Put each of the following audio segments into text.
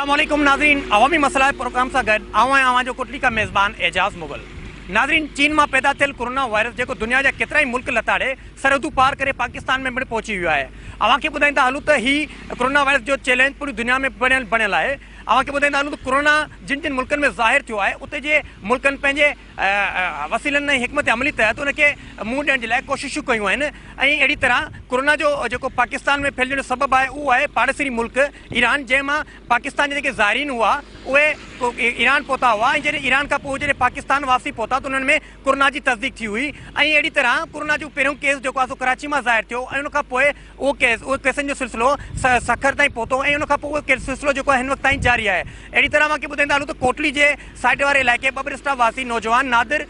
السلام عليڪم ناظرين عوامي مسئلا پروگرام سان گڏ آئون آهيان اوهان جو ڪوٽڙي کا ميزبان اعجاز مغل. ناظرين چين مان پيدا ٿيل ڪورونا وائرس جيڪو دنيا جا ڪيترائي ملڪ لتاڙي سرحدون پار ڪري پاڪستان ۾ پڻ پهچي ويو آهي. اوهان کي ٻڌائيندا هلون ته هي ڪورونا وائرس جو چئلينج پوري دنيا ۾ بڻيل بڻيل آهي. اوهان کي ٻڌائيندا هلون ته ڪورونا جن جن ملڪن ۾ ظاهر ٿيو آهي اتي جي ملڪن پنهنجي وسيلن ۽ حڪمت عملي تحت ان کي منهن ڏيڻ جي لاء ڪوششون ڪيون آهن ۽ اهڙي طرح ڪورونا جو جيڪو پاڪستان ۾ ڦهلجڻ جو سبب آهي اهو آهي پاڙيسري ملڪ ايران جنهن مان پاڪستان جا جيڪي زائرين هئا اهي ايران پهتا هئا ۽ جڏهن ايران کان پوء جڏهن پاڪستان واپسي پهتا ته انهن ۾ ڪورونا جي تصديق ٿي هئي ۽ اهڙي طرح ڪورونا جو پهريون ڪيس جيڪو آهي سو ڪراچي مان ظاهر ٿيو ۽ ان کان پوء اهو ڪيس اهو ڪيسن جو سلسلو سکر تائين پهتو ۽ ان کان پوء اهو سلسلو جيڪو آهي هن وقت تائين جاري آهي. اهڙي طرح اوهان کي ٻڌائيندا هلون ته ڪوٽڙي جي سائيڊ واري علائقي ٻٻر اسٽاپ واسي نوجوان نادر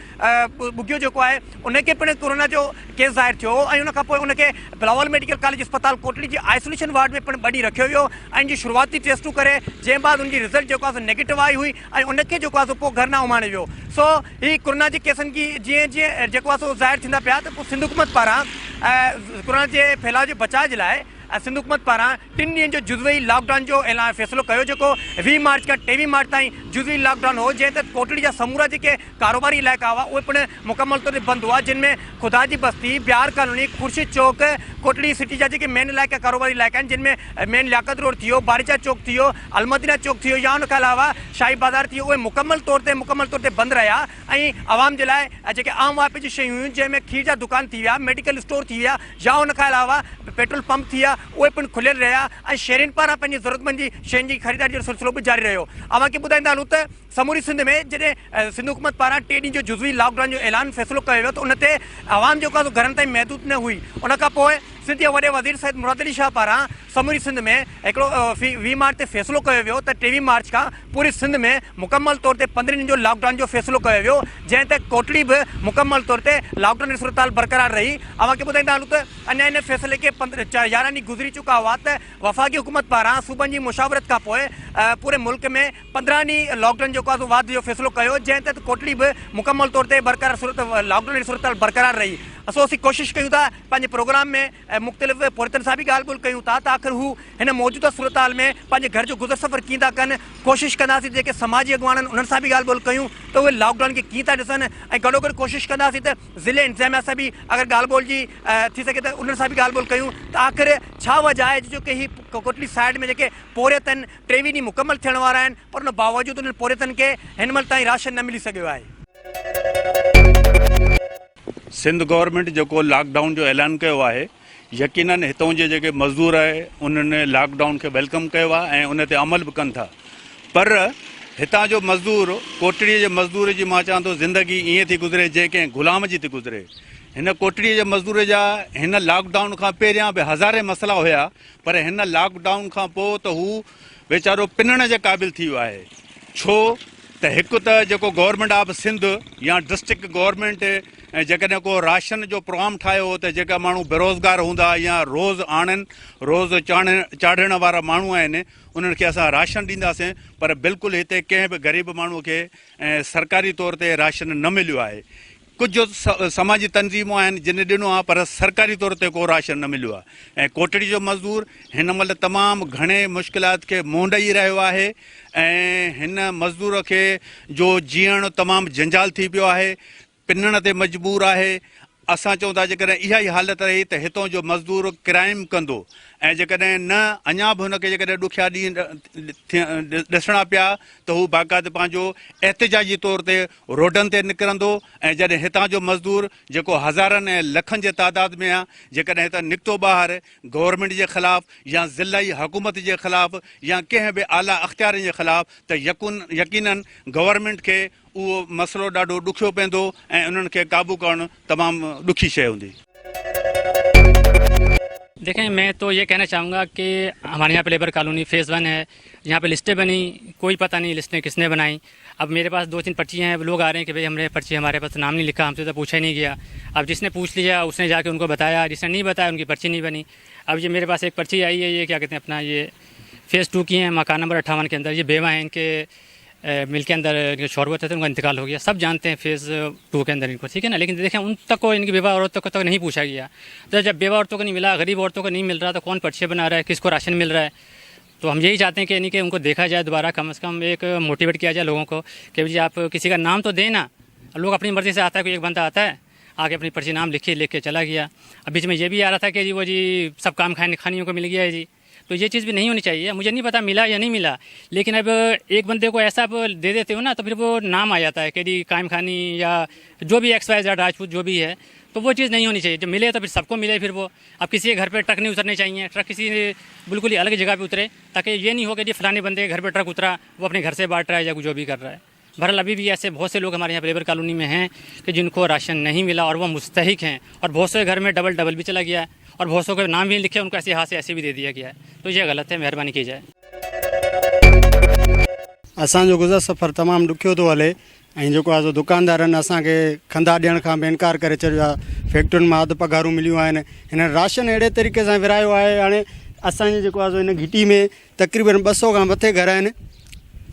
ٻگهيو جيڪو آهي ان کي پڻ ڪورونا جو ڪيس ظاهر ٿيو هو ۽ ان کان پوء ان کي بلاول ميڊيڪل ڪاليج اسپتال ڪوٽڙي جي آئسوليشن وارڊ ۾ پڻ ٻه ڏينهن رکيو ويو ۽ ان جي شروعاتي ٽيسٽون ڪري جنهن بعد ان جي رزلٽ جيڪو آهي سو نيگيٽو آئي هئي ۽ ان کي جيڪو آهي سو پوء گهر ڏانهن اماڻيو ويو سو هي ڪورونا جي ڪيسن جي جيئن جيئن جيڪو آهي سو ظاهر ٿيندا پيا ته پوء سنڌ حڪومت پاران ڪورونا جي ڦهلاء جي بچاء جي لاء سنڌ حڪومت پاران ٽن ڏينهن جو جزوي لاڪ ڊائون جو اعلان فيصلو ڪيو جيڪو 20 مارچ کان 23 مارچ تائين جزوي لاڪ ڊائون هو جنهن تحت ڪوٽڙي جا سمورا جيڪي ڪاروباري علائقا هئا اهي پڻ مڪمل طور تي بند هئا جن ۾ خدا جي بستي، بيار ڪالوني، خورشيد چوڪ، ڪوٽڙي سٽي جا جيڪي مين علائقا ڪاروباري علائقا آهن جن ۾ مين لياقت روڊ ٿي ويو، باريچا چوڪ ٿي ويو، المدينه چوڪ ٿي ويو يا ان کان علاوه شاهي بازار ٿي ويو اهي مڪمل طور تي مڪمل طور تي بند رهيا ۽ عوام جي لاء جيڪي عام واهپي جون شيون هيون جنهن ۾ کير جا دڪان ٿي ويا، ميڊيڪل اسٽور ٿي ويا يا ان کان علاوه پيٽرول پمپ ٿي ويا اهي پڻ کليل رهيا ۽ شهرين پاران پنهنجي ضرورتمند جي شين جي خريداري جو سلسلو به جاري رهيو. اوهان کي ٻڌائيندا هلون ته سموري سنڌ ۾ جڏهن سنڌ حڪومت پاران ٽي ڏينهن جو جزوي لاڪ ڊائون جو اعلان فيصلو ڪيو ويو ته ان تي عوام جيڪو آهي سو گهرن تائين محدود نه هئي ان کان پوء سنڌ جي وڏي وزير سيد مراد علي شاهه پاران سموري سنڌ ۾ هڪڙو 20 مارچ تي فيصلو ڪيو ويو ته 23 مارچ کان پوري سنڌ ۾ مڪمل طور تي 15 ڏينهن جو لاڪ ڊائون جو فيصلو ڪيو ويو جنهن تي ڪوٽڙي به مڪمل طور تي لاڪ ڊائون جي صورتحال برقرار رهي اوهان کي ٻڌائيندا هلون ته اڃا ان فيصلي کي 11 ڏينهن گذري چڪا هئا ته وفاقي حڪومت پاران صوبن جي مشاورت کان پوء پوري ملڪ ۾ 15 ڏينهن لاڪ ڊائون جيڪو آهي سو واڌ جو فيصلو ڪيو جنهن تحت ڪوٽڙي به مڪمل طور تي برقرار صورت لاڪ ڊائون جي صورتحال برقرار رهي سو اسين ڪوشش ڪيون ٿا پنهنجي پروگرام ۾ مختلف پورهيتن سان به ڳالهه ٻولهه ڪيون ٿا ته آخر هو هن موجوده صورتحال ۾ پنهنجي گهر جو گذر سفر ڪيئن ٿا ڪن ڪوشش ڪنداسين جيڪي سماجي اڳواڻ آهن انهن سان به ڳالهه ٻولهه ڪيون ته اهي لاڪ ڊائون کي ڪيئن ٿا ڏسن ۽ گڏوگڏ ڪوشش ڪنداسين ته ضلعي انتظاميا سان به اگر ڳالهه ٻولهه جي ٿي سگهي ته انهن سان به ڳالهه ٻولهه ڪيون ته آخر ڇا وجه آهي جو هي ڪوٽڙي سائيڊ ۾ جيڪي پورهيت آهن 23 ڏينهن مڪمل ٿيڻ وارا آهن پر ان باوجود انهن پورهيتن کي هن مهل تائين راشن نه ملي سگهيو آهي. سنڌ گورنمينٽ جيڪو لاڪ ڊائون جو اعلان ڪيو آهي يقينن هتون جي جيڪي مزدور آهي انهن لاڪ ڊائون کي welcome ڪيو آهي ۽ ان تي عمل به ڪن ٿا پر هتان جو مزدور ڪوٽڙي جي مزدور جي مان چوان ٿو زندگي ائين ٿي گذري جئين ڪنهن غلام جي ٿي گذري هن ڪوٽڙي جي مزدور جا هن لاڪ ڊائون کان پهريان به هزارين مسئلا هيا پر هن لاڪ ڊائون کان پوء ته هو ويچارو پنڻ جي قابل ٿي ويو آهي ڇو ته هڪ ته جيڪو گورنمينٽ آف سنڌ يا ڊسٽرڪٽ گورنمينٽ جيڪڏهن ڪو راشن جو پروگرام ٺاهيو هو ته جيڪا ماڻهو بيروزگار هوندا يا روز آڻن روز چاڙهڻ وارا ماڻهو آهن انهن کي اسان راشن ڏينداسين پر بلڪل هتي ڪنهن به غريب ماڻهو کي سرڪاري طور تي راشن نه مليو آهي ڪجهه سماجي تنظيمون آهن جن ڏنو آهي پر سرڪاري طور تي ڪو راشن نه مليو آهي ۽ ڪوٽڙي جو مزدور هن مهل تمام گهڻي مشڪلات کي منهن ڏئي رهيو آهي ۽ هن مزدور کي جو جيئڻ تمام جنجال ٿي پيو آهي پنڻ تي مجبور آهي اسان چئون ٿا جيڪڏهن اها ئي حالت رهي ته هتون جو مزدور ڪرائم ڪندو ۽ جيڪڏهن نه اڃا به هن کي جيڪڏهن ڏکيا ڏينهن ڏسڻا پيا ته هو باقاعده پنهنجو احتجاجي طور تي روڊن تي نڪرندو ۽ جڏهن هتان جو مزدور جيڪو هزارن ۽ لکن جي تعداد ۾ آ جيڪڏهن هتان نڪتو ٻاهر گورنمينٽ جي خلاف يا ضلعي حڪومت جي خلاف يا ڪنهن به اعليٰ اختيارين جي خلاف ته يقينن گورنمينٽ کي اهو مسئلو ڏاڍو ڏکيو پوندو ۽ انهن کي قابو ڪرڻ تمام ڏکي شيء هوندي. देखें मैं तो ये कहना चाहूँगा कि हमारे यहाँ पे लेबर कॉलोनी फेज़ 1 है, यहाँ पे लिस्टें बनी, कोई पता नहीं लिस्टें किसने बनाई। अब मेरे पास 2-3 पर्चियाँ हैं, अब लोग आ रहे हैं कि भाई हमने पर्ची हमारे पास नाम नहीं लिखा, हमसे तो पूछा ही नहीं गया। अब जिसने पूछ लिया उसने जाके उनको बताया, जिसने नहीं बताया उनकी पर्ची नहीं बनी। अब ये मेरे पास एक पर्ची आई है, ये क्या कहते हैं अपना ये फेज़ 2 की है, मकान नंबर 58 के अंदर ये बेवा हैं, इनके मिल के अंदर इनके शौहर हुए थे तो उनका इंतकाल हो गया। सब जानते हैं फेज़ 2 के अंदर इनको, ठीक है ना, लेकिन देखें उन तक को इनकी बेवा औरतों को तक नहीं पूछा गया। तो जब बेवा औरतों को नहीं मिला, गरीब औरतों को नहीं मिल रहा, तो कौन पर्चे बना रहा है, किसको राशन मिल रहा है? तो हम यही चाहते हैं कि यानी कि उनको देखा जाए दोबारा, कम से कम एक मोटिवेट किया जाए लोगों को कि जी आप किसी का नाम तो दें ना। लोग अपनी मर्ज़ी से आता है, कोई एक बंदा आता है आके अपनी पर्ची नाम लिखे लिख के चला गया। अब बीच में ये भी आ रहा था कि जी वो जी सब काम खाने खानियों को मिल गया है जी, तो ये चीज़ भी नहीं होनी चाहिए। मुझे नहीं पता मिला या नहीं मिला, लेकिन अब एक बंदे को ऐसा आप दे देते हो ना तो फिर वो नाम आ जाता है कि जी कायम खानी या जो भी एक्स वाई जेड राजपूत जो भी है, तो वो चीज़ नहीं होनी चाहिए। जब मिले तो फिर सबको मिले। फिर वो अब किसी के घर पे ट्रक नहीं उतरने चाहिए, ट्रक किसी बिल्कुल ही अलग जगह पे उतरे, ताकि ये नहीं हो कि जी फलाने बंदे के घर पे ट्रक उतरा, वो अपने घर से बांट रहा है या जो भी कर रहा है। बहरहाल अभी भी ऐसे बहुत से लोग हमारे यहाँ पे लेबर कॉलोनी में हैं कि जिनको राशन नहीं मिला और वो मुस्तहिक हैं, और बहुत से घर में डबल डबल भी चला गया है और बहुत सौ के नाम भी लिखे, उनको ऐसे हाथ से ऐसे भी दे दिया गया है। तो ये गलत है, मेहरबानी की जाए। असांजो गुज़र सफ़र तमामु ॾुखियो थो हले ऐं जेको आहे सो दुकानदारनि असांखे खंदा ॾियण खां बि इनकार करे छॾियो आहे। फैक्ट्रियुनि मां अधु पघारूं मिलियूं आहिनि। हिननि राशन अहिड़े तरीक़े सां विरायो आहे। हाणे असांजे जेको आहे सो हिन घिटी में तक़रीबन 200 खां मथे घर आहिनि,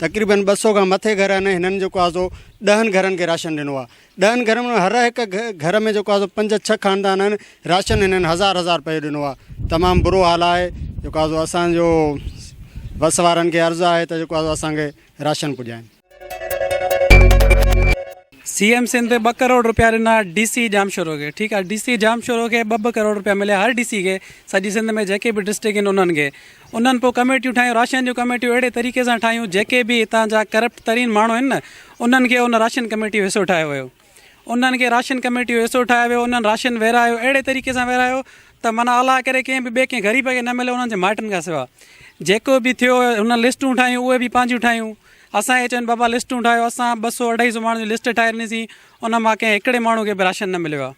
तक़रीबन 200 खां मथे घर आहिनि। हिननि जेको आहे सो 10 घरनि खे राशन ॾिनो आहे। 10 घरनि में हर हिकु घर में जेको आहे सो 5-6 ख़ानदान आहिनि। राशन हिननि हज़ार हज़ार रुपयो ॾिनो आहे। तमामु बुरो हाल आहे। जेको आहे सो असांजो वस वारनि खे अर्ज़ु आहे त जेको आहे सो असांखे राशन पुॼाइनि। सी एम सिंध 2 करोड़ रुपया ॾिना डी सी ॼामशोरो खे, ठीकु आहे। डी सी ॼामशोरो खे 2-2 करोड़ रुपया मिलिया हर डी सी खे, सॼी सिंध में जेके बि डिस्ट्रिक्ट आहिनि उन्हनि खे। उन्हनि पोइ कमेटियूं ठाहियूं, राशन जूं कमेटियूं अहिड़े तरीक़े सां ठाहियूं, जेके बि हितां जा करप्ट तरीन माण्हू आहिनि न, उन्हनि खे उन राशन कमेटी जो हिसो ठाहियो वियो। उन्हनि खे राशन कमेटी जो हिसो ठाहियो वियो, उन्हनि राशन विरायो, अहिड़े तरीक़े सां विरायो त माना अलाह करे कंहिं बि ॿिए कंहिं ग़रीब खे न मिले उन्हनि जे माइटनि खां सिवाइ। जेको बि थियो हुन लिस्टूं ठाहियूं, उहे बि पंहिंजूं ठाहियूं। असांखे चवनि बाबा लिस्टूं ठाहियो, असां 200-250 माण्हुनि जी लिस्ट ठाहे ॾिनीसीं, उन मां कंहिं हिकिड़े माण्हू खे बि राशन न मिलियो आहे।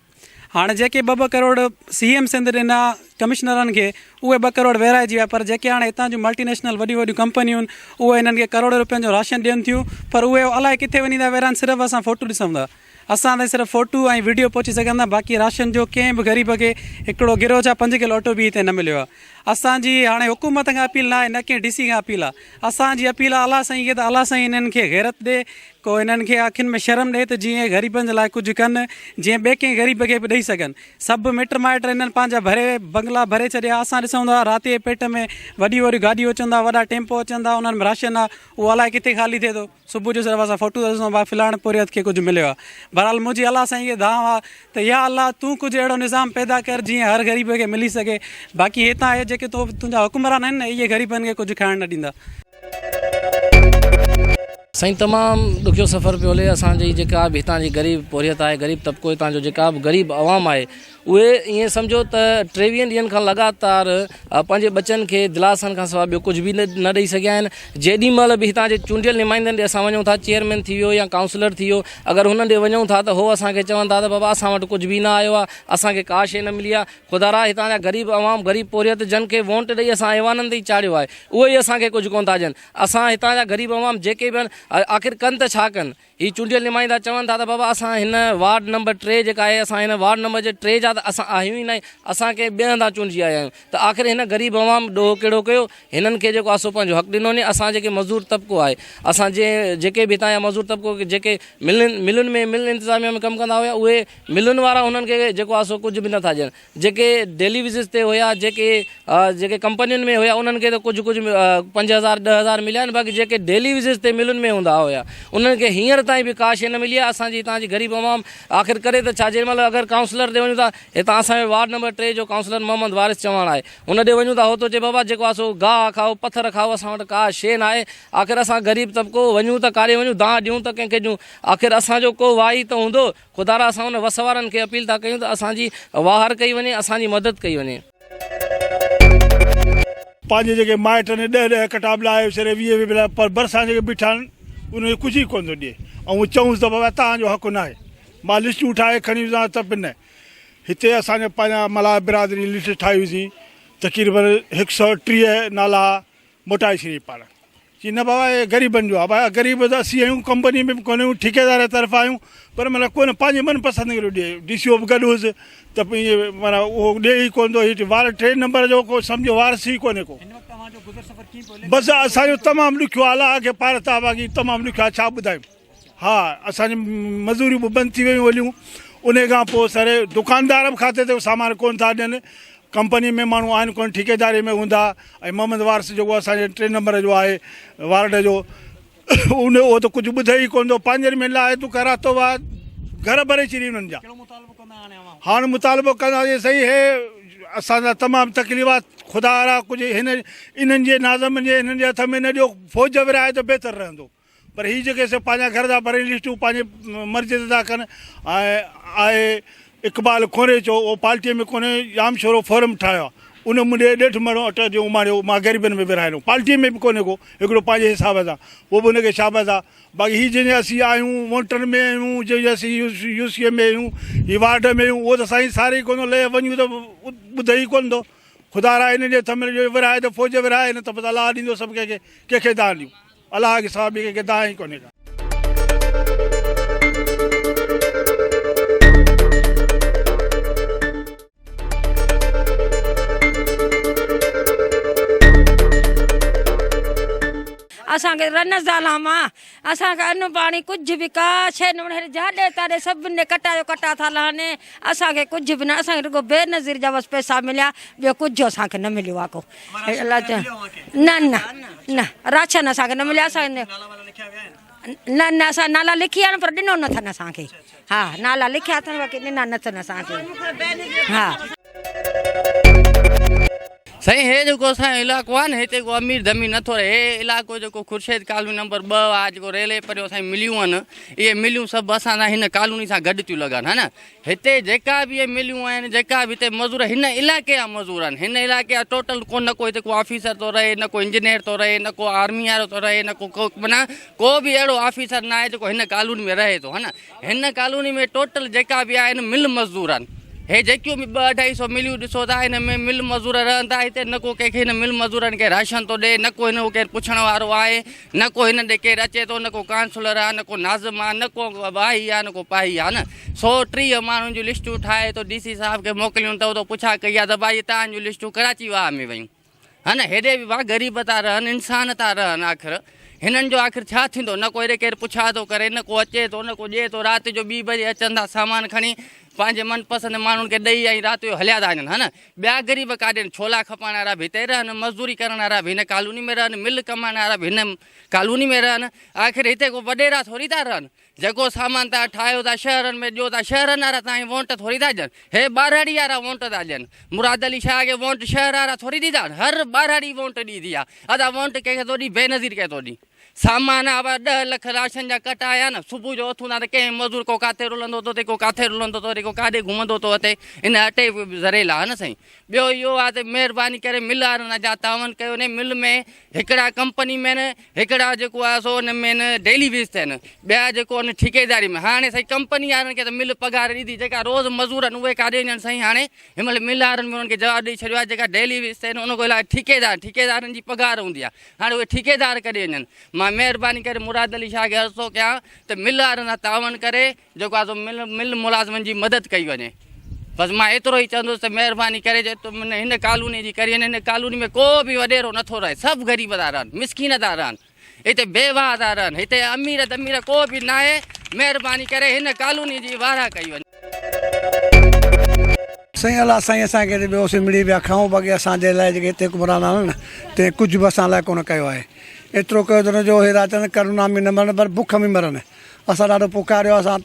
हाणे जेके 2-2 करोड़ सी एम सिंध ॾिना कमिश्नरनि खे, उहे 2 करोड़ विराइजी विया, पर जेके हाणे हितां जूं मल्टीनेशनल वॾियूं वॾियूं कंपनियूं आहिनि, उहे हिननि खे करोड़ रुपयनि जो राशन ॾियनि थियूं, पर उहे अलाए किथे वञी था विराइनि, सिर्फ़ु असां फोटो ॾिसूं था, असां ताईं सिर्फ़ु फोटो ऐं वीडियो पहुची सघंदा, बाक़ी राशन जो कंहिं बि ग़रीब खे हिकिड़ो गिरो छा 5 किलो आटो बि हिते न मिलियो आहे। असांजी हाणे हुकूमत खां अपील न आहे, न कंहिं डी सी खां अपील आहे, असांजी अपील आहे अलाह साईं खे त अलाह साईं हिननि खे ग़ैरत ॾे, को हिननि खे अखियुनि में शर्म ॾे त जीअं ग़रीबनि जे लाइ कुझु कनि, जीअं ॿिए कंहिं ग़रीब खे बि ॾेई सघनि। सभु मिट माइट हिननि पंहिंजा भरे बंगला भरे छॾिया। असां ॾिसूं था राति जे पेट में वॾी वॾियूं गाॾियूं अचनि था, वॾा टेम्पो अचनि था, उन्हनि में राशन आहे, उहो अलाए किथे ख़ाली थिए थो। सुबुह जो सिर्फ़ु असां फोटो था ॾिसूं, भाई फलाणे पोरियत खे कुझु मिलियो आहे। बहरहाल मुंहिंजी अलाह साईं खे दांव आहे त या अलाह तूं कुझु अहिड़ो निज़ाम पैदा कर जीअं हर ग़रीब खे मिली सघे। बाक़ी हितां हे जेके तो तुंहिंजा हुकुमरान आहिनि न, इहे ग़रीबनि खे कुझु खाइण न ॾींदा। साईं तमामु ॾुखियो सफ़र पियो हले। असांजी जेका बि हितां जी ग़रीब पोरियत आहे, ग़रीब तबिको, हितां जो जेका बि ग़रीब अवाम आहे, उहे ईअं सम्झो त 23 ॾींहंनि खां लगातार पंहिंजे बच्चनि खे दिलासनि खां सवाइ ॿियो कुझु बि न ॾेई सघिया आहिनि। जेॾी महिल बि हितां जे चूंडियल नुमाइंदनि ॾे असां वञूं था, चेयरमैन थी वियो या काउंसिलर थी वियो, अगरि हुननि ॾे वञूं था त हो असांखे चवनि था त बाबा असां वटि कुझु बि न आयो आहे, असांखे का शइ न मिली आहे। ख़ुदा हितां जा ग़रीब अवाम, ग़रीब पोरियत जन खे वोट ॾेई असां ऐवाननि ते चाढ़ियो आहे, उहे ई असांखे कुझु कोन था ॾियनि। असां हितां जा ग़रीब अवाम जेके बि आहिनि, आख़िर कनि त छा कनि? ही चूंडियल नुमाइंदा चवनि था त बाबा असां हिन वार्ड नंबर 3 जेका आहे, असां हिन वार्ड नंबर जे 3 जा त असां आहियूं ई न, असांखे ॿिए हंधां चूंडिजी आया आहियूं। त आख़िर हिन ग़रीब अवाम ॾोह कहिड़ो कयो? हिननि खे जेको आहे सो पंहिंजो हक़ ॾिनो वञे। असां जेके मज़दूर तबिको आहे, असां जे जेके बि हितां जा मज़दूर तबिको जेके मिलुनि में मिल इंतिज़ामिया में कमु कंदा हुया, उहे मिलुनि वारा हुननि खे जेको आहे सो कुझु बि नथा ॾियनि। जेके डेली वेजिस ते हुया, जेके कंपनियुनि में हुया, उन्हनि खे त कुझु कुझु 5,000 10,000 मिलिया आहिनि, बाक़ी जेके डेली वेजिस ते मिलुनि में हूंदा हुया उन्हनि खे हींअर ताईं बि का शइ न मिली आहे। असांजी हितां जी ग़रीब अवाम आख़िर करे त छा? जंहिं महिल अगरि काउंसिलर ॾे वञूं था, हितां असांजो वार्ड नंबर 3 जो काउंसिलर मोहम्मद वारिस चव्हाण आहे, हुन ॾे वञूं था, हो थो चए बाबा जेको आहे सो गाह खाओ, पथर खाओ, असां वटि का शइ न आहे। आख़िर असां ग़रीब तबिको वञूं त काॾे वञूं, दांह ॾियूं त कंहिंखे ॾियूं? आख़िर असांजो को वाही त हूंदो। ख़ुदा असां हुन वस वारनि खे अपील था कयूं त असांजी वाहर कई वञे, असांजी मदद कई वञे। पंहिंजे जेके माइट आहिनि 10-10 कटाब लाए छॾे, 20-20 लाए, पर भरिसां जेके बीठा आहिनि उन्हंजो कुझु ई कोन थो ॾिए। ऐं चऊंसि त बाबा तव्हांजो हक़ु न आहे, मां लिस्टूं ठाहे खणी वियुसि त बि न। हिते असांजे पंहिंजा मलाह बिरादरी लिस्ट ठाही हुईसीं, तक़रीबन 130 नाला मोटाए छॾी पाण। चई न बाबा हे ग़रीबनि जो आहे, बाबा ग़रीब त असीं आहियूं, कंपनी में बि कोन आहियूं, ठेकेदार जे तरफ़ आहियूं, पर माना कोन पंहिंजे मन पसंद करियो ॾिए। डी सी ओ बि गॾु हुउसि त ईअं माना उहो ॾिए ई कोन थो। हेठि वार 3 नंबर जो को सम्झो वारिस ई कोन्हे को। बसि असांजो तमामु ॾुखियो हाल आहे, अॻे पार था, बाक़ी तमामु ॾुखियो आहे, छा ॿुधायूं। हा, असांजी मज़ूरियूं बि बंदि थी वयूं हलियूं। उन खां पोइ सर दुकानदार बि खाते ते सामान कोन था ॾियनि, ڪمپني ۾ ماڻهو آهن ڪونه ٺيڪيداري ۾ هوندا ۽ محمد وارث جيڪو اسان جي ٽي نمبر جو آهي وارڊ جو ان اهو ته ڪجهه ٻڌي ئي ڪونه ٿو پنهنجن ۾ لاهي تون ڪراتو وا گهر ڀري ڇڏي انهن جا هاڻ مطالبو ڪنداسين سائين هي اسان سان تمام تڪليف آ خدا را ڪجهه هن انهن جي ناظمن جي انهن جي هٿ ۾ نه ڏيو فوج ورهائي ته بهتر رهندو پر هي جيڪي سي پنهنجا گهر ٿا ڀرين لسٽون پنهنجي مرضي تي ٿا ڪن ۽ آهي اقبال کوريچو اهو پارٽيء ۾ ڪونهي ڄامشورو فورم ٺاهيو آهي ان مون ڏي ڏيڍ مڻ اٽو جو اماڻيو مان غريبن ۾ ورهايو پارٽيء ۾ به ڪونهي ڪو هڪڙو پنهنجي حساب سان اهو به ان کي شابس آهي باقي هي جنهن جي اسين آهيون ووٽن ۾ آهيون جنهن جي اسين يو سي ۾ آهيون هي وارڊ ۾ آهيون اهو ته سائين ساري ئي ڪونه لهي وڃون ته ٻڌي ئي ڪونه ٿو خدا را انهن جي هٿ ۾ جو ورهائي ته فوج ورهائي نه ته بس الله ڏيندو سڀ ڪنهن کي ڪنهن کي دانهن ڏيون الله کي سوا ٻئي ڪنهن کي دانهن ئي ڪونهي ڪا. اسان کي رن زالان مان اسان کي ان پاڻي ڪجهه به ڪا شيء نه وڻي جاڏي تاڏي سڀني ڏي ڪٽا جو ڪٽا ٿا لهن اسان کي ڪجهه به نه اسان کي رڳو بينظير جا بس پئسا مليا ٻيو ڪجهه اسان کي نه مليو آ ڪو نه نه نه راشن اسان کي نه مليا اسان نه نه اسان نالا لکي آيا پر ڏنو نه اٿن اسان کي ها نالا لکيا اٿن باقي ڏنا نه اٿن اسان کي ها. سائين هي جيڪو اسان جو علائقو آهي نه هتي ڪو امير ڌمير نٿو رهي هي علائقو جيڪو خورشيد ڪالوني نمبر 2 آهي جيڪو ريلوي پريو سائين مليون آهن اهي مليون سڀ اسان سان هن ڪالوني سان گڏ ٿيون لڳن ها نه هتي جيڪا به اهي مليون آهن جيڪا به هتي مزور هن علائقي جا مزور آهن هن علائقي جا ٽوٽل ڪو نه ڪو هتي ڪو آفيسر ٿو رهي نه ڪو انجنيئر ٿو رهي نه ڪو آرمي وارو ٿو رهي نه ڪو ڪو معنيٰ ڪو به اهڙو آفيسر نه آهي جيڪو هن ڪالوني ۾ رهي ٿو ها نه هن ڪالوني ۾ ٽوٽل جيڪا به آهن مل مزدور آهن هي جيڪيون به ٻه اڍائي سو مليون ڏسو ٿا هن ۾ مل مزور رهن ٿا هتي نه ڪو ڪنهن کي هن مل مزورن کي راشن ٿو ڏي نه ڪو هن کي ڪير پڇڻ وارو آهي نه ڪو هنن ڏي ڪير اچي ٿو نه ڪو ڪائونسلر آهي نه ڪو ناظم آهي نه ڪو واهي آهي نه ڪو پاهي آهي نه 130 ماڻهن جون لسٽون ٺاهي ٿو ڊي سي صاحب کي موڪليون ته اتو پڇا ڪئي آهي ته ڀائي تهان جون لسٽون ڪراچي واهه ۾ ويون ها نه هيڏي به ڀا غريب ٿا رهن انسان ٿا رهن آخر هنن جو آخر ڇا ٿيندو نه ڪو هيڏي ڪير پڇا ٿو ڪري نه ڪو اچي ٿو نه ڪو ڏئي ٿو رات جو ٻي بجي اچن ٿا سامان کڻي پنهنجي من پسند ماڻهن کي ڏئي ۽ رات جو هليا ٿا وڃن ها نه ٻيا غريب ڪاڏي آهن؟ ڇولا کپائڻ وارا به هتي رهن، مزدوري ڪرڻ وارا به هن ڪالوني ۾ رهن، مل ڪمائڻ وارا به هن ڪالوني ۾ رهن. آخر هتي ڪو وڏيرا ٿوري ٿا رهن. جيڪو سامان توهان ٺاهيو ٿا شهرن ۾ ڏيو ٿا، شهرن وارا توهان کي وونٽ ٿوري ٿا ڏين. هي ٻهراڙي وارا وونٽ ٿا ڏين. مراد علي شاهه کي وونٽ شهر وارا ٿوري ڏيندا آهن. هر ٻهراڙي وونٽ ڏيندي آهي. ادا وونٽ ڪنهن کي ٿو ڏي؟ بينظير کي ٿو ڏي. سامان آ 10 لک راشن جا ڪٽ آيا نه صبح جو اٿون ٿا ته ڪنهن مزور ڪو ڪاٿي رلندو ٿو اٿي ڪو ڪاٿي رلندو ٿو اٿي ڪو ڪاڏي گهمندو ٿو اٿي ان اٽي زريلا ها نه سائين ٻيو اهو آ ته مهرباني ڪري مل وارن سان جا تعاون ڪيو ني مل ۾ هڪڙا ڪمپني ۾ نه هڪڙا جيڪو آ سو ان ۾ نه ڊيلي ويز تي آهن ٻيا جيڪو ان ٺيڪيداري ۾ هاڻي سائين ڪمپني وارن کي ته مل پگهار ڏيندي جيڪا روز مزور آهن اهي ڪاڏي وڃن سائين هاڻي هن مهل مل وارن به انهن کي جواب ڏئي ڇڏيو آهي جيڪا ڊيلي ويز تي آهن ان کان علاوه ٺيڪيدار ٺيڪيدارن جي پگهار هوندي آهي هاڻي اهي ٺيڪيدار ڪڏهن وڃن. مان مهرباني ڪري مراد علي شاهه کي عرض ٿو ڪيان ته مل وارن سان تعاون ڪري جيڪو آهي سو مل مل ملازمن جي مدد ڪئي وڃي. بس مان ايترو ئي چوندس ته مهرباني ڪري جيترو هن ڪالوني جي ڪري وڃي. هن ڪالوني ۾ ڪو به وڏيرو نٿو رهي سڀ غريب ٿا رهن مسڪين ٿا رهن هتي بيواهه ٿا رهن هتي امير دمير ڪو به ناهي مهرباني ڪري هن ڪالوني جي واهرا ڪئي وڃي. سائين الله سائين اسان کي ٻيو سي مڙئي پيا کائون باقي اسان جي لاء جيڪي هتي حڪمران آهن نه تنهن ڪجهه به اسان لاء ڪونه ڪيو آهي ايترو ڪيو اٿن جو هي ٿا چون ڪرونا ۾ نه مرن پر بک ۾ مرن اسان ڏاڍو پڪاريو اسان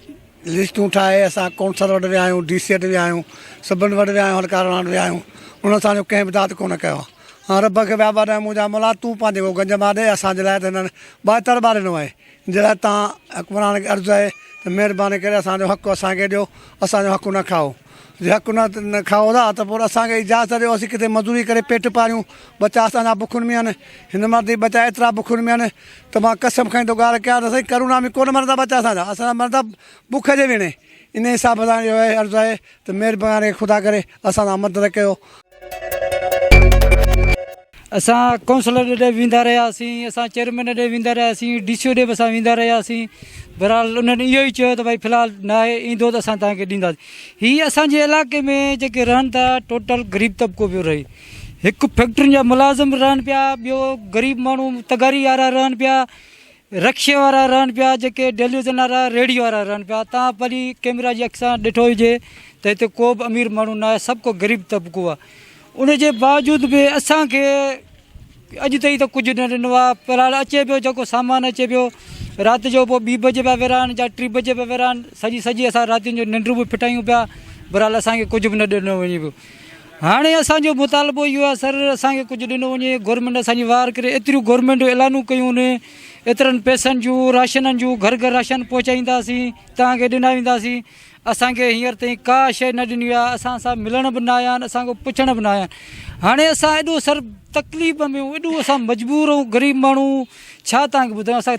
لسٽون ٺاهي اسان ڪونسل وٽ ويا آهيون ڊي سي وٽ ويا آهيون سڀن وٽ ويا آهيون هلڪارن وٽ ويا آهيون انهن اسان جو ڪنهن به داد ڪونه ڪيو آهي هاڻ رب کي ويا ٻاڏايون منهنجا مولا تون پنهنجي اهو گنج مان ڏي اسان جي لاء ته هنن ٻاهتر ٻار ڏنو آهي جي لاء توهان حڪمران کي عرض آهي ته مهرباني ڪري اسان جو حق اسان کي ڏيو، اسان جو حق نه کائو. جي حق نه کائو ٿا ته پوء اسان کي اجازت ڏيو اسين ڪٿي مزوري ڪري پيٽ پاريون، ٻچا اسان جا بکن ۾ آهن، هن مهل تائين ٻچا ايترا بکن ۾ آهن ته مان قسم کڻي ٿو ڳالهه ڪيان ته سائين ڪرونا ۾ ڪونه مرندا ٻچا اسان جا، اسان جا مرندا بک جي ويڻي. انهي حساب سان اهو عرض آهي ته مهرباني خدا ڪري اسان سان مدد ڪيو. اسان ڪائونسلر ڏي ويندا رهياسين اسان چيئرمين ڏي ويندا رهياسين ڊي سي او ڏي به اسان ويندا رهياسين بهرحال انهن اهو ئي چيو ته ڀائي في الحال ناهي ايندو ته اسان توهان کي ڏينداسين هي اسان جي علائقي ۾ جيڪي رهن ٿا ٽوٽل غريب طبقو پيو رهي هڪ فيڪٽرين جا ملازم رهن پيا ٻيو غريب ماڻهو تغاري وارا رهن پيا رڪشي وارا رهن پيا جيڪي ڊيليوزن وارا ريڙهي وارا رهن پيا تان ڀلي ڪيمرا جي اک سان ڏٺو هجي ته هتي ڪو به امير ماڻهو نه آهي سڀ ڪو غريب طبقو آهي. ان جي باوجود به اسان کي اڄ تائين ته ڪجهه نه ڏنو آهي في الحال اچي پيو جيڪو سامان اچي پيو رات جو پوء ٻي بجي پيا ورهائن يا ٽي بجي پيا ورهائن سڄي سڄي اسان راتين جو ننڊون به ڦٽايون پيا بهرحال اسان کي ڪجهه به نه ڏنو وڃي پيو هاڻي اسان جو مطالبو اهو آهي سر اسان کي ڪجهه ڏنو وڃي گورنمينٽ اسان جي واهر ڪري ايتريون گورنمينٽ اعلانون ڪيون ايترن پئسن جون راشنن جون گهر گهر راشن پهچائينداسين توهان کي ڏنا وينداسين اسان کي هينئر تائين ڪا شيء نه ڏني وئي آهي، اسان سان ملڻ به نه آيا آهن، اسان کان پڇڻ به نه آيا آهن. هاڻي اسان ايڏو سر تڪليف ۾ آهيون، ايڏو اسان مجبور آهيون، غريب ماڻهو ڇا توهان کي ٻڌايون، اسان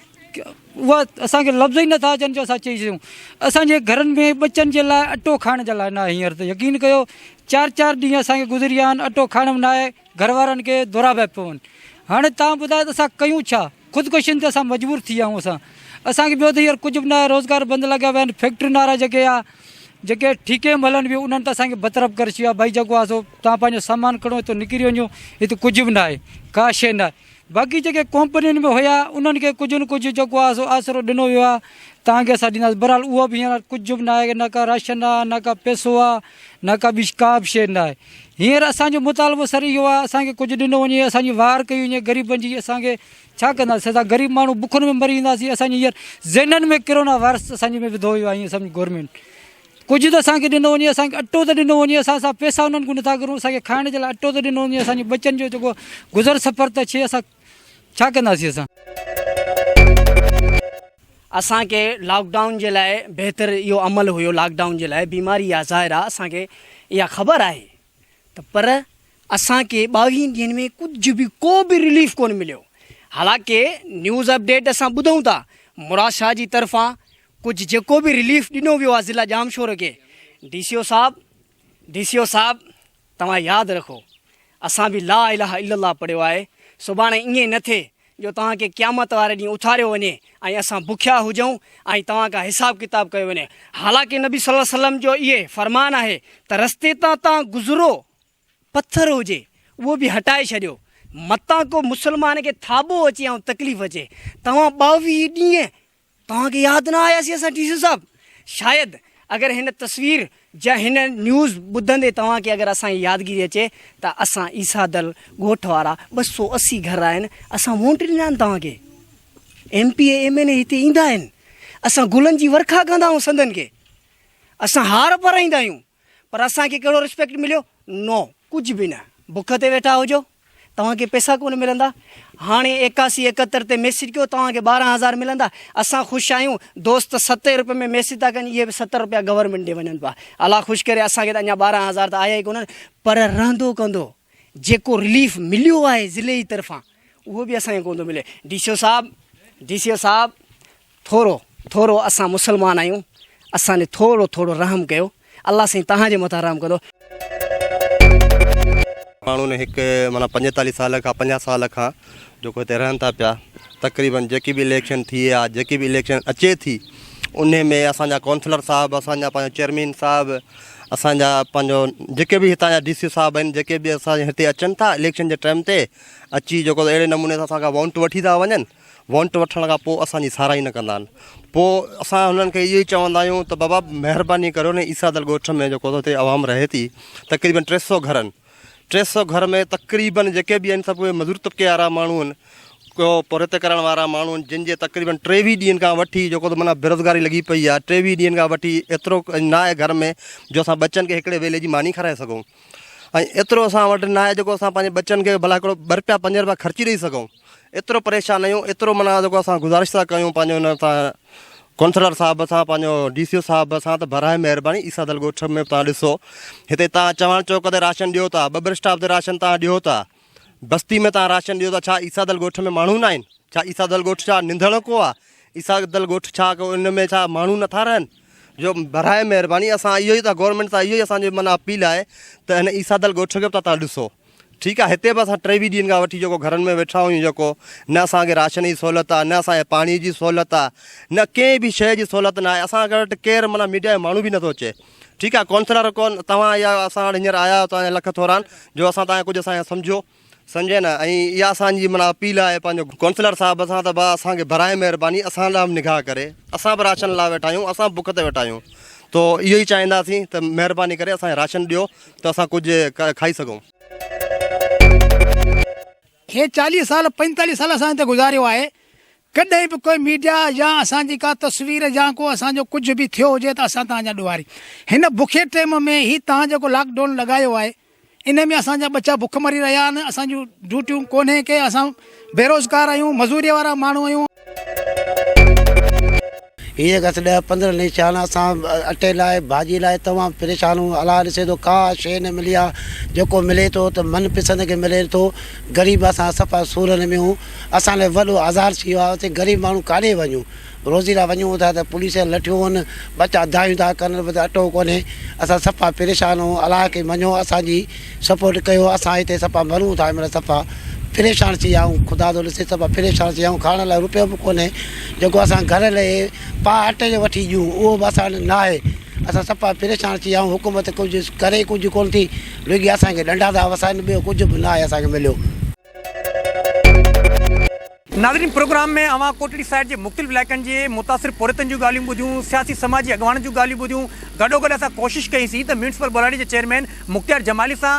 اها اسان کي لفظ ئي نٿا اچن جو اسان چئي سگهون. اسان جي گهرن ۾ ٻچن جي لاء اٽو کائڻ جي لاء نه آهي هينئر ته يقين ڪيو چار چار ڏينهن اسان کي گذري ويا آهن اٽو کائڻ به نه آهي، گهر وارن کي دورا پيا پون. هاڻي توهان ٻڌايو ته اسان ڪيون ڇا؟ خودڪشين تي اسان مجبور ٿي ويا آهيون اسان اسان کي ٻيو ته هينئر ڪجهه به ناهي روزگار بند لڳا پيا آهن فيڪٽرين وارا جيڪي آ جيڪي ٺيڪي ۾ هلن پيون انهن ته اسان کي برطرف ڪري ڇڏيو آهي ڀائي جيڪو آهي سو توهان پنهنجو سامان کڻو هتو نڪري وڃو هت ڪجهه به ناهي ڪا شيء ناهي باقي جيڪي ڪمپنين ۾ هيا انهن کي ڪجهه نه ڪجهه جيڪو آهي سو آسرو ڏنو ويو آهي توهان کي اسان ڏينداسين بهرحال اهو به هينئر ڪجهه به ناهي نه ڪا راشن آهي نه ڪا پئسو آهي نه ڪا ٻي ڪا به شيء ناهي هينئر اسان جو مطالبو سر اهو آهي اسان کي ڪجهه ڏنو وڃي اسان جي واهر ڪئي وڃي غريبن جي اسان کي ڇا ڪنداسين اسان غريب ماڻهو بکن ۾ مري وينداسين اسان جي هينئر ذهنن ۾ ڪرونا وائرس اسان جي ۾ وڌو ويو آهي ائين سمجهه گورنمينٽ ڪجهه ته اسان کي ڏنو وڃي اسان کي اٽو ته ڏنو وڃي اسان اسان پئسا انهن کان نٿا گهرون اسان کي کائڻ جي لاء اٽو ته ڏنو وڃي اسان جي ٻچن جو جيڪو گذر سفر ته ڇي اسان ڇا ڪنداسين اسان. اسان کي لاڪ ڊائون جي لاء بهتر اهو عمل هيو لاڪ ڊائون جي لاء بيماري آ ظاهر آ اسان کي اها خبر آهي ته پر اسان کي ٻاويهن ڏينهن ۾ ڪجهه به ڪو به رليف ڪونه مليو حالانڪه نيوز اپڊيٽ اسان ٻڌون ٿا مراد شاهه جي طرفان ڪجهه جيڪو به رليف ڏنو ويو آ ضلع ڄامشورو کي ڊي سي او صاحب ڊي سي او صاحب توهان ياد رکو اسان به لا اله الا الله پڙهيو آهي، سڀاڻي ائين نه ٿئي جو توهان کي قيامت واري ڏينهن اٿاريو وڃي ۽ اسان بکيا هجون ۽ توهان کان حساب ڪتاب ڪيو وڃي. حالانڪه نبي صلي الله عليه وسلم جو اهي فرمان آهي ته رستي تان تان گذرو پٿر هجي اهو به هٽائي ڇڏيو متان ڪو مسلمان کي ٿاٻو اچي ۽ تڪليف اچي. توهان ٻاويهه ڏينهن توهان کي ياد نه آياسين اسان ڊي سي صاحب شايد اگر هن تصوير جا هن نيوز ٻڌندي توهان کي اگر اسان جي يادگيري اچي ته اسان عيسيٰ دل ڳوٺ وارا 280 گهر آهن اسان وونٽ ڏنا آهن توهان کي M P A M N A هتي ايندا آهن اسان گلن جي ورکا ڪندا آهيون سندن کي اسان هار پرائيندا آهيون پر اسان کي ڪهڙو رسپيڪٽ مليو؟ نو، ڪجهه به نه. بک تي ويٺا هجو، توهان کي پئسا ڪونه ملندا. هاڻي ايڪاسي ايڪهتر تي ميسيج ڪيو، توهان کي 12 هزار ملندا. اسان خوش آهيون، دوست ستر روپين ۾ ميسيج ٿا ڪن، اهي به ستر روپيا گورنمينٽ ڏي وڃن پيا. الله خوش ڪري، اسان کي ته اڃا 12 هزار ته آيا ئي ڪونهن، پر رهندو ڪندو جيڪو رليف مليو آهي ضلعي جي طرفان، اهو به اسان کي ڪونه ٿو ملي. ڊي سي او صاحب، ڊي سي او صاحب، ٿورو ٿورو اسان مسلمان آهيون اسان تي ٿورو ٿورو رحم ڪيو الله سائين توهان جي مٿان رحم ڪندو. ماڻهن هڪ معنيٰ پنجيتاليهه سال کان پنجاهه سال کان جيڪو هتي رهن ٿا پيا تقريبن جيڪي به اليڪشن ٿئي آ جيڪي به اليڪشن اچي ٿي انهي ۾ اسان جا ڪونسلر صاحب اسان جا پنهنجو چيئرمين صاحب اسان جا پنهنجو جيڪي به هتان جا ڊي سي صاحب آهن جيڪي به اسان جي هتي اچن ٿا اليڪشن جي ٽائيم تي اچي جيڪو اهڙي نموني سان اسان کان وونٽ وٺي ٿا وڃن وونٽ وٺڻ کان پوء اسان جي ساراهي نه ڪندا آهن پوء اسان هنن کي اهو ئي چوندا آهيون ته بابا مهرباني ڪريو نه عيسيٰ دل ڳوٺ ۾ جيڪو هتي عوام رهي ٿي تقريبن ٽي سو گهر آهن ٽي سو گهر ۾ تقريبن جيڪي به آهن سڀ اهي مزور طبقي وارا ماڻهو آهن ڪو پورهيت ڪرڻ وارا ماڻهو آهن جن جي تقريبن ٽيويهه ڏينهن کان وٺي جيڪو ته معنيٰ بيروزگاري لڳي پئي آهي ٽيويهه ڏينهن کان وٺي ايترو نه آهي گهر ۾ جو اسان ٻچن کي هڪڙي ويلي جي ماني کارائي سگهون ۽ ايترو اسان وٽ ناهي جيڪو اسان پنهنجي ٻچن کي ڀلا هڪڙو ٻه رپيا پنج رپيا خرچي ڏئي سگهون ايترو پريشان آهيون ايترو معنيٰ جيڪو اسان گذارش ٿا ڪيون پنهنجو هن سان ڪونسلر صاحب سان پنهنجو ڊي سي او صاحب سان ته براء مهرباني عيسيٰ دل ڳوٺ ۾ توهان ڏسو هتي توهان چواڻ چوڪ تي راشن ڏيو ٿا ٻٻر اسٽاپ تي راشن توهان ڏيو ٿا بستي ۾ توهان راشن ڏيو ٿا ڇا عيسيٰ دل ڳوٺ ۾ ماڻهو ناهن ڇا عيسيٰ دل ڳوٺ ڇا ننڌڻڪو آهي عيسيٰ دل ڳوٺ ڇا ان ۾ ڇا ماڻهو نٿا رهن جو براء مهرباني اسان اهو ئي ته گورنمينٽ سان اهو ئي اسان جي معنيٰ اپيل آهي ته هن عيسيٰ دل ڳوٺ کي به توهان ڏسو ٺيڪ آهي هتي به اسان ٽيويهه ڏينهن کان وٺي جيڪو گهرن ۾ ويٺا آهيون جيڪو نه اسان کي راشن جي سهولت آهي نه اسان کي پاڻي جي سهولت آهي نه ڪنهن به شيء جي سهولت نه آهي اسان وٽ ڪير معنيٰ ميڊيا جو ماڻهو به نٿو اچي ٺيڪ آهي ڪونسلر ڪون توهان يا اسان وٽ هينئر آيا آهيو توهان جا لک ٿورا آهن جو اسان توهان کي ڪجهه اسان کي سمجهيو سمجهي نه ۽ اها اسان جي معنيٰ اپيل آهي پنهنجو ڪونسلر صاحب سان ته ڀاء اسان کي براء مهرباني اسان ڏانهن به نگاهه ڪري اسان به راشن لاء ويٺا آهيون اسان به بک تي ويٺا آهيون تو اهو ئي چاهينداسين ته مهرباني ڪري اسان کي راشن ڏيو ته اسان ڪجهه کائي سگهون. هي 40 سال 45 سال اسان هتي گذاريو آهي ڪڏهن به ڪوئي ميڊيا يا اسان جي ڪا تصوير يا ڪو اسان جو ڪجهه به ٿيو هجي ته اسان توهان جا ڏوهاري. هن بکي ٽيم ۾ هي توهان جيڪو لاڪ ڊائون لڳايو آهي ان ۾ اسان جا ٻچا بک مري رهيا آهن اسان جون ڊيوٽيون ڪونهي ڪي اسان بيروزگار آهيون مزوري وارا ماڻهو آهيون. هي جيڪا 10 15 ڏينهن ٿيا آهن اسان اٽي لاء ڀاڄي لاء تمام پريشان آهيون الله ڏسي ٿو ڪا شيء نه ملي آهي جيڪو ملي ٿو ته من پسند کي ملي ٿو غريب اسان صفا سورن ۾ آهيون اسان لاء وڏو آزار ٿي ويو آهي اسين غريب ماڻهو ڪاڏي وڃون روزي لاء وڃون ٿا ته پوليس جا لٺيون آهن ٻچا دانهيون ٿا ڪن ته اٽو ڪونهي اسان صفا پريشان آهيون الله کي مڃو اسان جي سپورٽ ڪيو اسان هتي صفا مرون ٿا هن مهل صفا پريشان ٿي ويا آهيون خدا ٿو ڏسي صفا پريشان ٿي ويا آهيون کائڻ لاء روپيو به ڪونهي جيڪو اسان گهر لئي پاء اٽي جو وٺي ڏيون اهو به اسان وٽ ناهي اسان صفا پريشان ٿي ويا آهيون حڪومت ڪجهه ڪري ڪجهه ڪونه ٿي رڳي اسان کي ڏنڊا ٿا وسائن ٻيو ڪجهه به ناهي اسان کي مليو. ناظرين پروگرام ۾ اوهان ڪوٽڙي سائيڊ جي مختلف علائقن جي متاثر پورهيتن جون ڳالهيون ٻڌيون، سياسي سماجي اڳواڻن جون ڳالهيون ٻڌيون، گڏوگڏ اسان ڪوشش ڪئي سين ته ميونسپل ٻهراڙي جي چيئرمين مختيار جمالي سان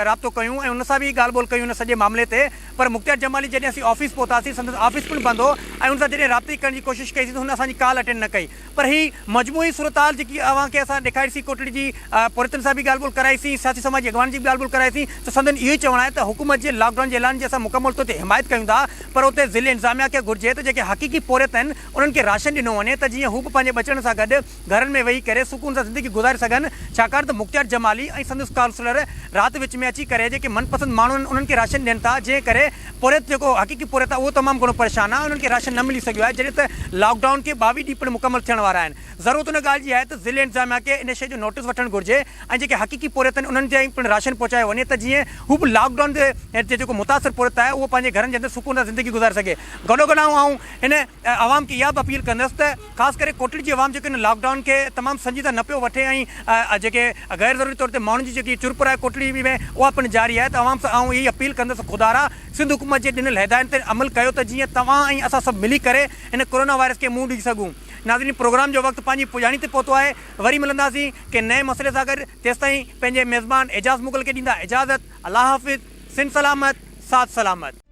رابطو ڪيون ۽ ان سان به ڳالهه ٻولهه ڪيون ان سڄي معاملي تي پر مختيار جمالي جڏهن اسين آفيس پهتاسين سندس آفيس پڻ بند هو ۽ ان سان جڏهن رابطي ڪرڻ جي ڪوشش ڪئي سين ته هن اسان جي ڪال اٽينڊ نه ڪئي پر هي مجموعي صورتحال جيڪي اوهان کي اسان ڏيکاري سين ڪوٽڙي جي پورهيتن سان به ڳالهه ٻولهه ڪرائي سين سياسي سماجي اڳواڻن جي به ڳالهه ٻولهه ڪرائي سين ته سندن اهو ئي چوڻ آهي ته حڪومت جي لاڪ ڊائون جي اعلان جي اسان مڪمل طور تي حمايت ڪيون ٿا پر اتي ضلعي انتظاميا کي گهرجي ته جيڪي حقيقي پورهيت آهن انهن کي راشن ڏنو وڃي ته جيئن هو به پنهنجي ٻچڙن سان گڏ گهرن ۾ ويهي ڪري سڪون سان زندگي گذاري سگهن ڇاڪاڻ ته مختيار جمالي ۽ سندس ڪائونسلر رات وچ ۾ اچي ڪري جيڪي من پسند ماڻهو آهن انهن کي راشن ڏين ٿا جنهن ڪري پورهيت جيڪو حقيقي پورهيت آهي اهو تمام گهڻو پريشان آهي انهن کي راشن نه ملي سگهيو آهي جڏهن ته لاڪ ڊائون کي 22 ڏينهن پڻ مڪمل ٿيڻ وارا آهن ضرورت ان ڳالهه جي آهي ته ضلعي انتظاميا کي ان شيء جو نوٽيس وٺڻ گهرجي ۽ جيڪي حقيقي پورهيت آهن انهن تائين پڻ راشن پهچايو وڃي ته جيئن هو به لاڪ ڊائون تي جيڪو متاثر پورهيت آهي اهو پنهنجي گهرن جي اندر سڪون سان زندگي گذاري سگهي گڏوگڏ آئون هن عوام کي اها به اپيل ڪندس ته خاص ڪري ڪوٽڙي جي عوام جيڪو هن لاڪ ڊائون کي تمام سنجيده نه پيو وٺي ۽ جيڪي غير ضروري طور تي ماڻهن جي جيڪي چرپر آهي ڪوٽڙي ۾ اها پڻ جاري آهي ته عوام سان آئون اها ئي اپيل ڪندس ته خدارا سنڌ حڪومت جي ڏنل هدايتن تي عمل ڪيو ته جيئن توهان ۽ اسان سڀ ملي ڪري هن ڪورونا وائرس کي منهن ڏئي سگهون. ناظرين پروگرام جو وقت پنهنجي پڄاڻي تي پهتو آهي وري ملنداسين ڪنهن نئين مسئلي سان گڏ تيستائين پنهنجي ميزبان اعجاز مغل کي ڏيندا اجازت الله حافظ سنڌ سلامت ساٿ سلامت.